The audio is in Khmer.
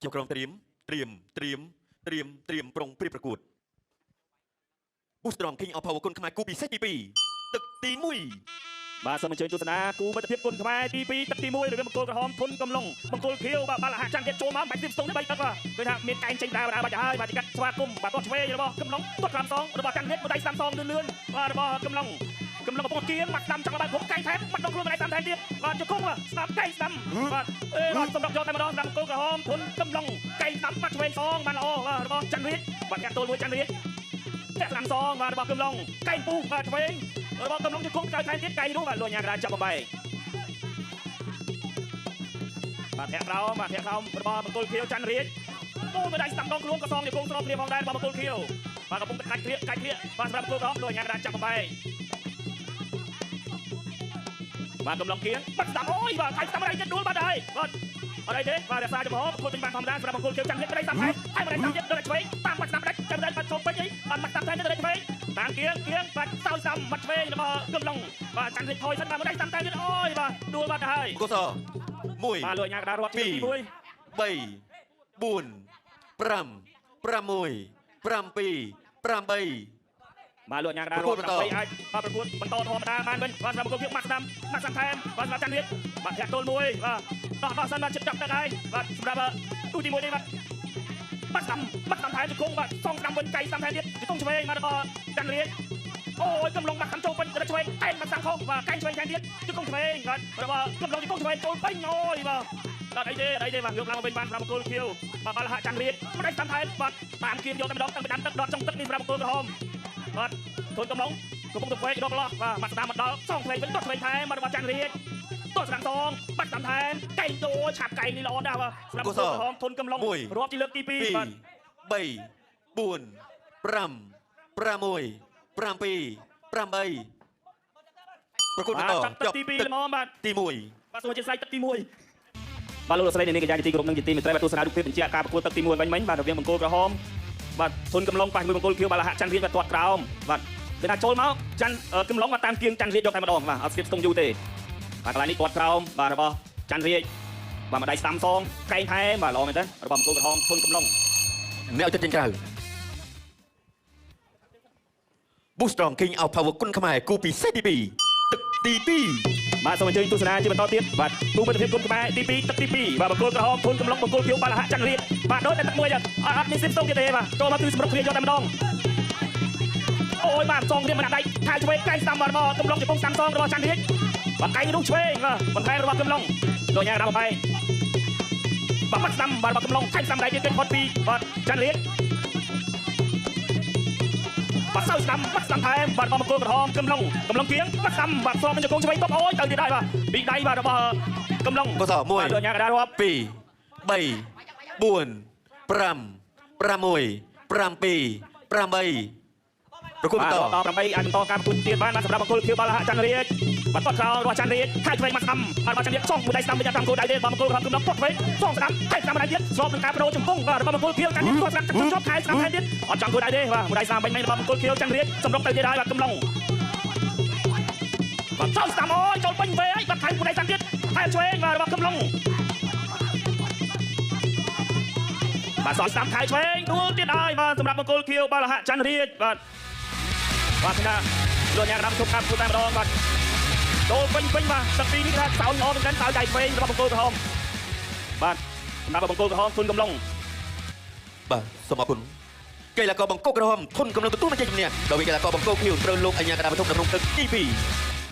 ជាក្រុមត្រៀមត្រៀមត្រៀមត្រៀមត្រៀមប្រុងព្រៀបប្រកួត Boostrong King of Power គុណខ្មែរគូពិសេសទី2ទឹកទី1 បាទសូមអញ្ជើញទស្សនាគូមិត្តភាពគុណខ្មែរទី2ទឹកទី1រវាងមង្គលក្រហមធុនកំឡុងមង្គលខៀវបាទបាល់ហាក់ចាំងទៀតចូលមកបាច់ទីស្ទងនេះ3ទឹកបាទឃើញថាមានកែងចេញដើរបាច់ហើយបាទជាកាត់ស្វាគមន៍បាទទាត់ឆ្វេងរបស់កំឡុងទាត់ក្រាមសងរបស់ច័ន្ទរាជមួយដៃស្ដាំសងលឿនលឿនបាទរបស់កំឡុងកំឡុងកំពុងគៀងបាត់ស្ដាំចង់បាត់គ្រប់កែងថែមបាត់ដងខ្លួនមួយដៃស្ដាំថែមទៀតបាទជង្គង់ស្ដាំកែងស្ដាំបាទអេបាទសម្រាប់យកតែម្ដងស្ដាំមង្គលក្រហមធុនកំឡុងកែងស្ដាំបាត់ឆ្វេងសងបានល្អបាទរបស់ច័ន្ទរាជបាទកាត់ទល់មួយច័ន្ទរាជចាក់ស្ដាំសងបាទរបស់កំឡុងកែងពុះបាទឆ្វេងរបស់កំឡុងជង្គង់ចោលថែមទៀតកែងនោះបាទលោកញ៉ាកដាចាប់បំបែកបាទធាក់ក្រោមបាទធាក់ក្រោមរបស់មង្គលខៀវច័ន្ទរាជទូមួយដៃស្ដាំដងខ្លួនក៏សងជង្គង់ស្របគ្នាផងដែររបស់មង្គលខៀវបាទកំពុងតែកាច់គ្លៀកកាច់គ្លៀកបាទសម្រាប់មង្គលក្រហមលោកញ៉ាកដាចាប់បំបែកបាទកំឡុងគៀងបាត់ស្ដាំអូយបាទថៃស្ដាំដៃទៀតដួលបាត់ហើយបាទអត់អីទេបាទរក្សាចំហប្រកួតវិញបានធម្មតាសម្រាប់មង្គលខៀវច័ន្ទរាជដៃស្ដាំថែមថែមដៃស្ដាំទៀតដល់ឆ្វេងតាមបាត់ស្ដាំដាច់ចាំដៃបាត់ចូលពេញអីបាទបាត់ស្ដាំថែមទៀតដល់ឆ្វេងតាមគៀងគៀងបាត់សោយស្ដាំបាត់ឆ្វេងរបស់កំឡុងបាទច័ន្ទរាជថយសិនបាទមួយដៃស្ដាំថែមទៀតអូយបាទដួលបាត់ទៅហើយ កុស1 បាទលោកអាញាកដារាប់ទី1 3 4 5 6 7 8 បាទលោកអាញាកដារាប់ដើម្បីអាចបាទប្រកួតបន្តធម្មតាបានវិញបាទសម្រាប់មង្គលខៀវបាត់ស្ដាំបាត់ស្ដាំថែមបាទសម្រាប់ច័ន្ទរាជបាទធាក់ទល់មួយបាទដោះដោះសិនបាទជិតចាប់ទឹកហើយបាទសម្រាប់ទូទី1នេះបាទបាត់ស្ដាំបាត់ស្ដាំថែមជង្គង់បាទសងស្ដាំវិញកៃស្ដាំថែមទៀតជង្គង់ឆ្វេងបាទរបស់ច័ន្ទរាជអូយកំឡុងបាត់ស្ដាំចូលពេញទៅឆ្វេងកែងបាត់ស្ដាំខុសបាទកែងឆ្វេងថែមទៀតជង្គង់ឆ្វេងបាទរបស់កំឡុងជង្គង់ឆ្វេងចូលពេញអូយបាទអត់អីទេអត់អីទេបាទងើបឡើងមកវិញបានសម្រាប់មង្គលខៀវបាទបាល់ហាក់ច័ន្ទរាជមិនដៃស្ដាំថែមបាទតាមគៀមយកតែម្ដងតាំងពីដាំទឹកដល់ចុងទឹកនេះសម្រាប់មង្គលក្រហមបាទធុនកំឡុងកំពុងទៅវែករកលោះបាទបាត់ស្ដាំមកដល់សងឆ្វេងវិញទាត់ឆ្វេងថែមបាទរបស់ច័ន្ទរាជទាត់ស្ដាំសងបាត់ស្ដាំថែមកែងតួឆាប់កែងនេះល្អណាស់បាទសម្រាប់មង្គលក្រហមធុនកំឡុងរាប់ជាលើកទី2បាទ 3 4 5 6 7 8ប្រកួតបន្ត ចប់ទឹកទី2ល្មមបាទ ទី1 បាទសូមអធិស្ឋានទឹកទី1បាទលោកស្រីនាងកញ្ញាជាទីគោរពនិងជាទីមេត្រីបាទទស្សនារូបភាពបញ្ជាក់ការប្រកួតទឹកទី1វិញមិញបាទរវាងមង្គលក្រហមបាទធុនកំឡុងប៉ះមួយមង្គលខៀវបាទលហៈច័ន្ទរាជបាទទាត់ក្រោមបាទគេថាចូលមកច័ន្ទកំឡុងបាទតាមគៀងច័ន្ទរាជយកតែម្ដងបាទអត់ស្ទាបស្ទង់យូរទេបាទកន្លែងនេះទាត់ក្រោមបាទរបស់ច័ន្ទរាជបាទម្ដាយស្ដាំសងកែងថែមបាទល្អមែនទេរបស់មង្គលក្រហមធុនកំឡុង អ្នកឲ្យចិត្តចេញក្រៅ Boostrong King of Power គុណខ្មែរគូពិសេសទី2ទឹកទី2 បាទសូមអញ្ជើញទស្សនាជាបន្តទៀតបាទគូមិត្តភាពគុណខ្មែរទី2ទឹកទី2បាទបង្គោលក្រហមធុនកំឡុងបង្គោលខៀវបាទលហៈច័ន្ទរាជបាទដូចតែទឹកមួយអត់មានស្ទាបស្ទង់ទៀតទេបាទចូលមកគឺសម្រុកគ្នាយកតែម្ដងអូយបាទសងគ្នាម្នាក់ដៃថែឆ្វេងកែងស្ដាំបាទរបស់កំឡុងជង្គង់ស្ដាំសងរបស់ច័ន្ទរាជបាទកែងនោះឆ្វេងបាទបន្ថែមរបស់កំឡុងលោកញ៉ាដាំបែបាទបាត់ស្ដាំបាទរបស់កំឡុងថែមស្ដាំដៃទៀតគេផុតពីបាទច័ន្ទរាជបាទសោយស្ដាំបាត់ស្ដាំថែមបាទរបស់មង្គលក្រហមកំឡុងកំឡុងគៀងបាត់ស្ដាំបាទស្របនឹងជង្គង់ឆ្វេងតបអូយទៅទៀតហើយបាទពីដៃបាទរបស់កំឡុង កុស1 បាទលោកញ៉ាកដារាប់ 2 3 4 5 6 7 8ប្រកួតបន្ត ដល់8អាចបន្តការប្រកួតទៀតបានបាទសម្រាប់មង្គលខៀវបាល់ហៈច័ន្ទរាជបាទទាត់ក្រោយរបស់ច័ន្ទរាជថៃឆ្វេងមកស្ដាំបាទរបស់ច័ន្ទរាជសងមួយដៃស្ដាំវិញតាមគោលដៅទេបាទមង្គលក្រហមកំឡុងទាត់ឆ្វេងសងស្ដាំថៃស្ដាំម្ដងទៀតស្របនឹងការបដូរជង្គង់បាទរបស់មង្គលខៀវច័ន្ទរាជទាត់ស្ដាំជាប់ថៃស្ដាំថែមទៀតអត់ចង់គោលដៅទេបាទមួយដៃស្ដាំវិញមិញរបស់មង្គលខៀវច័ន្ទរាជសម្រុកទៅទៀតហើយបាទកំឡុងបាទសងស្ដាំអូយចូលពេញវេហើយបាទថៃមួយដៃស្ដាំទៀតថៃឆ្វេងបាទរបស់កំឡុងបាទសងស្ដាំថៃឆ្វេងដួលទៀតហើយបាទសម្រាប់មង្គលខៀវបាល់ហៈច័ន្ទរាជបាទបាទថាលោកញ៉ាកដាំជប់កាប់គូតែម្ដងបាទចូលពេញពេញបាទទឹកទីនេះថាសោនល្អមែនទែនសោយដៃឆ្វេងរបស់មង្គលក្រហមបាទសម្រាប់មង្គលក្រហមធុនកំឡុង បាទសូមអរគុណកីឡាករបង្គោលក្រហមធុនកំឡុងទទួលមកជ័យជំនះដោយកីឡាករបង្គោលខៀវត្រូវលោកអញ្ញាកដាបឋមក្នុងទឹកទី2